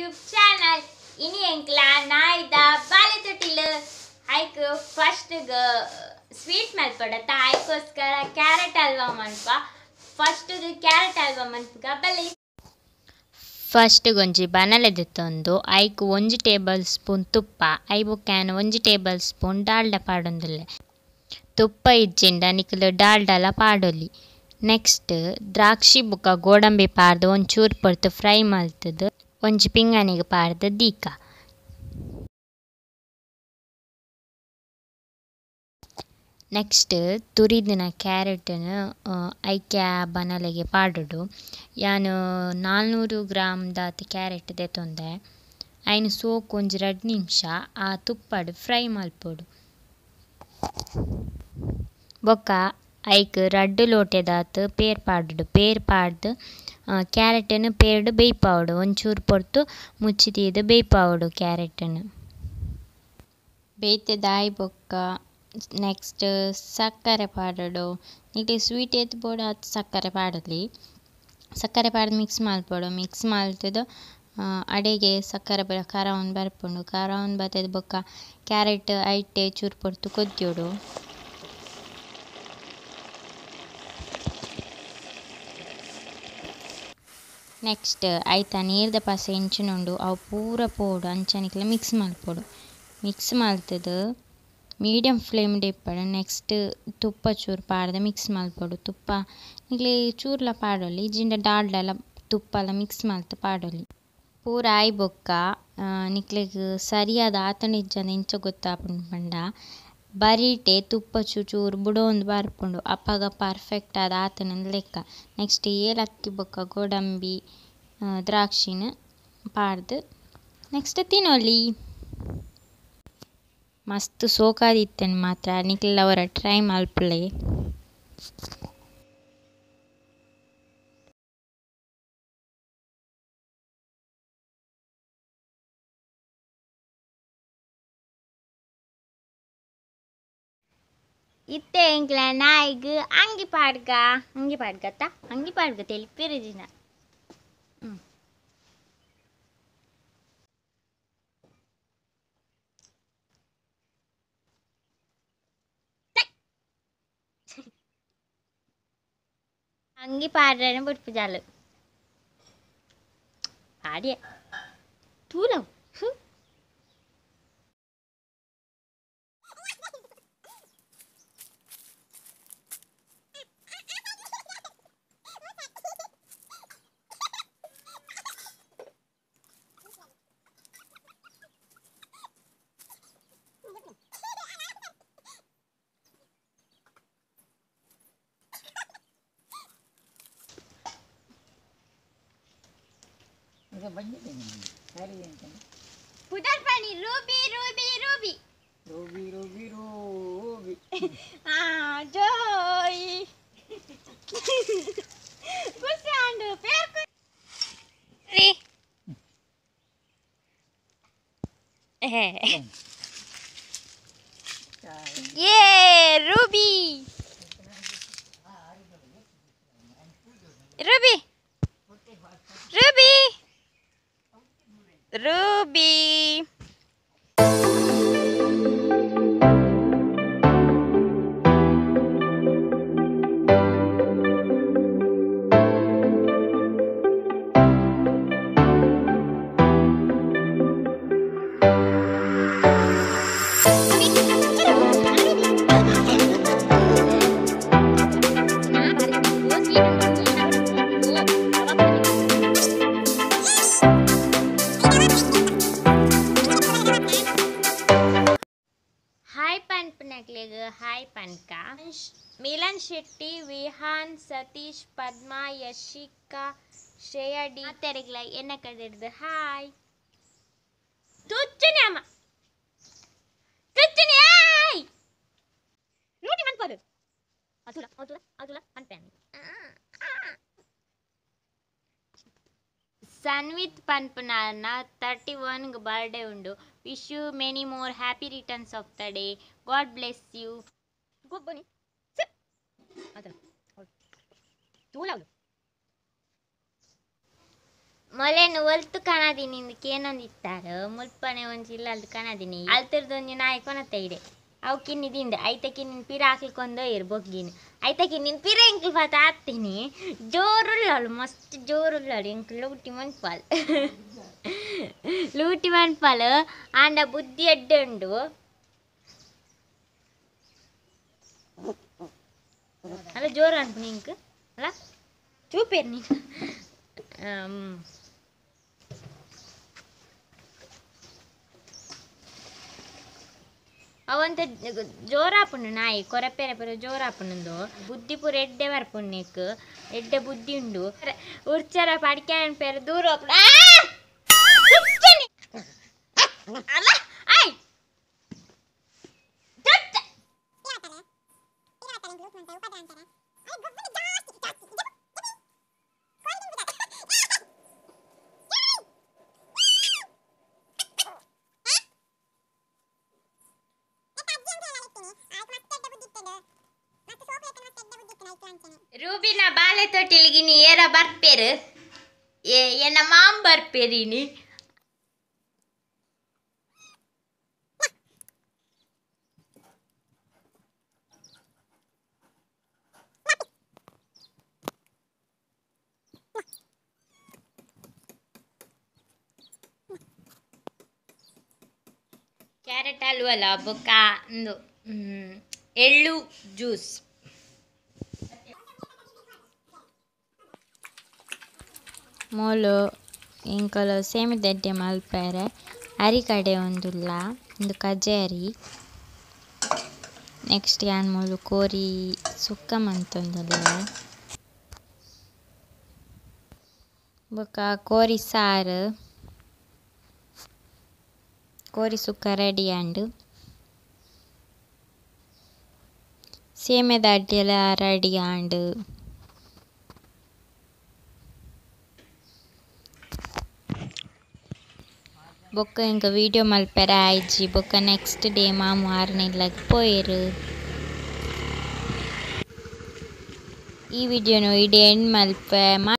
YouTube channel. ಇನಿ ಎಂಕ್ಲ ನಾಯ್ದ ಬಾಲೆ ತೊಟ್ಟಿಲು ಐಕ್ ಫಸ್ಟ್ ಸ್ವೀಟ್ ಮಲ್ಪಡತ್ತ, ಐಕೋಸ್ಕರ ಕ್ಯಾರೆಟ್ ಹಲ್ವಾ ಮನ್ಪ. ಫಸ್ಟ್ ಕ್ಯಾರೆಟ್ ಹಲ್ವಾ ಮನ್ಪುಗ ಬಲೆ. ಫಸ್ಟ್ ಒಂಜಿ ಬನಲೆ ದೆತ್ತೊಂದು ಐಕ್ 1 ಟೇಬಲ್ ಸ್ಪೂನ್ ತುಪ್ಪ, I ಬೊಕ್ಕ 1 ಟೇಬಲ್ ಸ್ಪೂನ್ ಡಾಲ್ಡ ಪಾಡೊಂದುಲ್ಲೆ. ತುಪ್ಪ ಇಜ್ಜಿಂಡ ನಿಕುಲು ಡಾಲ್ಡಲ ಪಾಡೊಲಿ. ನೆಕ್ಸ್ಟ್ ದ್ರಾಕ್ಷಿ ಬೊಕ್ಕ ಗೋಡಂಬಿ ಪಾಡ್ದು ಒಂಚೂರು ಪೊರ್ತು ಫ್ರೈ ಮಲ್ತುದು ಒಂಜಿ ಪಿಂಗಾಣಿಗ್ ಪಾಡ್ದು ದೀಕ. ನೆಕ್ಸ್ಟ್ ತುರಿದಿನ ಕ್ಯಾರೆಟ್ನು ಐಕೆ ಬನಲೆಗೆ ಪಾಡೊಡು. ಯಾನು 400 ಗ್ರಾಮ್ ದಾತ್ ಕ್ಯಾರೆಟ್ ದೆತ್ತೊಂದೆ. ಐನ್ ಸೋಕು ಒಂಜಿ 2 ನಿಮಿಷ ಆ ತುಪ್ಪಡ್ ಫ್ರೈ ಮಲ್ಪೊಡು. ಬೊಕ್ಕ ಐಕ್ 2 ಲೋಟೆದಾತ್ ಪೇರ್ ಪಾಡೊಡು. ಪೇರ್ ಪಾಡ್ದು ಕ್ಯಾರೆಟ್ನು ಪೇರ್ಡ್ ಬೇಯ್ಪಾವೊಡು. ಒಂಚೂರು ಪೊರ್ತು ಮುಚ್ಚಿ ದೀದ್ ಬೇಯ್ಪಾವೊಡು ಕ್ಯಾರೆಟ್ನು. ಬೇಯ್ತದಾಯಿ ಬೊಕ್ಕ ನೆಕ್ಸ್ಟ್ ಸಕ್ಕರೆ ಪಾಡೊಡು. ನಿಕ್ಲೆ ಸ್ವೀಟ್ ಏತ್ ಬೋಡು ಆತ್ ಸಕ್ಕರೆ ಪಾಡೊಲಿ. ಸಕ್ಕರೆ ಪಾಡ್ದು ಮಿಕ್ಸ್ ಮಲ್ಪೊಡು. ಮಿಕ್ಸ್ ಮಲ್ತುದು ಅಡೆಗೆ ಸಕ್ಕರೆ ಪೂರ ಕರವೊಂದು ಬರ್ಪುಂಡು. ಕರವೊಂದು ಬತ್ತದ್ ಬೊಕ್ಕ ಕ್ಯಾರೆಟ್ ಐಟೆ ಚೂರು ಪೊರ್ತು ಕೊದ್ಯೊಡು. ನೆಕ್ಸ್ಟ್ ಐತ ನೀರ್ದ ಪಸೆ ಎಂಚಿನ ಉಂಡು ಅವು ಪೂರ ಪೋಡು ಅಂಚ ನಿಕ್ಲೆ ಮಿಕ್ಸ್ ಮಲ್ಪೊಡು. ಮಿಕ್ಸ್ ಮಲ್ತುದು ಮೀಡಿಯಂ ಫ್ಲೇಮ್ ಇಪ್ಪೊಡು. ನೆಕ್ಸ್ಟ್ ತುಪ್ಪ ಚೂರು ಪಾಡ್ದು ಮಿಕ್ಸ್ ಮಲ್ಪೊಡು. ತುಪ್ಪ ನಿಕ್ಲೆ ಚೂರ್ಲ ಪಾಡೊಲಿ, ಇಜ್ಜಿಂಡ ಡಾಲ್ಡಲ ತುಪ್ಪಲ ಮಿಕ್ಸ್ ಮಲ್ತ್ ಪಾಡೊಲಿ. ಪೂರ ಆಯಿ ಬೊಕ್ಕ ನಿಕ್ಲೆಗ್ ಸರಿಯಾದ ಆತಂಡ ಇಜ್ಜಂಡ ಎಂಚ ಗೊತ್ತಾಪುಂಡು ಪಂಡ ಬರಿಟೆ ತುಪ್ಪ ಚೂರು ಬುಡೊಂದು ಬರ್ಪುಂಡು. ಅಪಗ ಪರ್ಫೆಕ್ಟ್ ಆದ್ ಆತುಂಡು ಲೆಕ್ಕ. ನೆಕ್ಸ್ಟ್ ಏಲಕ್ಕಿ ಬೊಕ್ಕ ಗೋಡಂಬಿ ದ್ರಾಕ್ಷಿನ ಪಾಡ್ದು ನೆಕ್ಸ್ಟ್ ತಿನೊಲಿ. ಮಸ್ತ್ ಸೋಕಾದಿತ್ತುಂಡು ಮಾತ್ರ, ನಿಕ್ಲೆಲ ಒರ ಟ್ರೈ ಮಲ್ಪುಲೆ. ಇತ್ತೆ ಎಂಕ್ಲ ನಾಯಿಗ್ ಅಂಗಿ ಪಾಡ್ಗ, ಅಂಗಿ ಪಾಡ್ಗತ್ತ, ಅಂಗಿ ಪಾಡ್ಗ ತೆಲಿಪಿರಜಿನ. ಅಂಗಿ ಪಾಡ್ರನ ಬುಡ್ಪು ಜಾಲು ಪಾಡಿಯೆ ತೂಲವು. ಪುದರ್ಪಣಿ Ruby Ruby Ruby Ruby Ruby Ruby Joy ಖುಷಿ ಆಂಡು ಪೇರ್ ರೀ. ಏ Ruby Ruby Ruby Ruby. Hi ಪನ್ಕ. ಮಿಲನ್ ಶೆಟ್ಟಿ, ವಿಹಾನ್, ಸತೀಶ್, ಪದ್ಮಾ, ಯಶಿಕಾ, ಶ್ರೇಯಾ ಡಿ ತೆರೆಗ್ಲ ಎನ್ನ ಕಡೆಡ್ದು ಹಾಯ್. ತುಚ್ಚುನಿ ಅಮ್ಮ ತುಚ್ಚುನಿ ಆಯ್ ರೂಟಿ ಮನ್ಪರು ಅತುಲ ಅತುಲ ಅತುಲ ಅನ್ಪೆ. ಸನ್ವಿತ್ ಪನ್ಪುನಾರ್ನ 31 ಬರ್ಡೇ ಉಂಡು. Wish you many more happy returns of the day. God bless you. ಮೊಲೆನ್ ಒಲ್ತು ಕನದಿನಿ ಇಂದು ಕೇನೊಂದಿತ್ತಾರೆ ಮುಲ್ಪನೆ ಒಂಜಿ ಇಲ್ಲಲ್ದು ಕನದಿನಿ ಅಲ್ತಿರ್ದು ಒಂಜಿ ನಾಯಿ ಕೊನತ್ತೆ ಇಡೆ ಅವು ಕಿನ್ನಿ ದಿಂಡು ಐತ ಕಿನ್ನಿನ ಪಿರ ಹಾಕ್ಲಿಕ್ಕೊಂದು ಬೊಗ್ಗಿನ ಐತ ಕಿನ್ನಿನ ಪಿರ ಎಂಕ್ಲು ಪಾತ ಆತ್ತೀನಿ ಜೋರುಳ್ಳಳು ಮಸ್ತ್ ಜೋರುಳ್ಳಳು ಎಂಕ್ಲು ಲೂಟಿ ಮನ್ಪಾಲ್ ಲೂಟಿ ಮನ್ಪಾಲ್ ಆಂಡ ಬುದ್ಧಿ ಎಡ್ಡೆ ಉಂಡು ಅಲ್ಲ ಜೋರು ಅನ್ಪು ನಿಂಕ್ ಅಲ್ಲ ಚೂಪೇರು ನೀನು ಅವಂತ ಜೋರಾಪುಂಡು ನಾಯಿ ಕೊರಪೆರೆ ಪೂರ ಜೋರಾಪುಂಡು ಬುದ್ಧಿ ಪೂರ ಎಡ್ಡೆ ಬರ್ಪುಂಡು ನಿಕ್ ಎಡ್ಡೆ ಬುದ್ಧಿ ಉಂಡು ಉರ್ಚರ ಪಡಿಕೆ ಪೇರು ದೂರ ಅಲ್ಲ ಆಯ್ ರೂಬಿನ ಬಾಳೆ ತೊಟ್ಟಿಲಿಗಿನಿ ಏರ ಬರ್ಪೇರು ಎನ್ನ ಮಾಮ್ ಬರ್ಪೇರಿನಿ ಕ್ಯಾರೆಟ್ ಹಲ್ವಲ್ಲ ಬೊಕ್ಕ ಒಂದು ಎಳ್ಳು ಜ್ಯೂಸ್ ಮೋಲು ಎಂಕಲು ಸೇಮಿದಡ್ಡೆ ಮಲ್ಪೆರೆ ಅರಿ ಕಡೆ ಒಂದುಲ್ಲ ಒಂದು ಕಜೆ ಅರಿ ನೆಕ್ಸ್ಟ್ ಯಾನ್ ಮೂಲು ಕೋರಿ ಸುಕ್ಕ ಮಂತೊಂದುಲ್ಲೆ ಬೊಕ್ಕ ಕೋರಿ ಸಾರು ಕೋರಿ ಸುಕ್ಕ ರೆಡಿ ಆಂಡ್ ಸೇಮೆದ ಅಡ್ಡೆಲ ರೆಡಿ ಆಂಡ್ ಬೊಕ್ಕ ಇಂಕ ವೀಡಿಯೋ ಮಲ್ಪೆರೆ ಆಯ್ಜಿ ಬೊಕ್ಕ ನೆಕ್ಸ್ಟ್ ಡೇ ಮಾಮು ಆರ್ನ ಪೋಯೆರು ಈ ವಿಡಿಯೋನು ಇಡೆ ಎಂಡ್ ಮಲ್ಪೆ.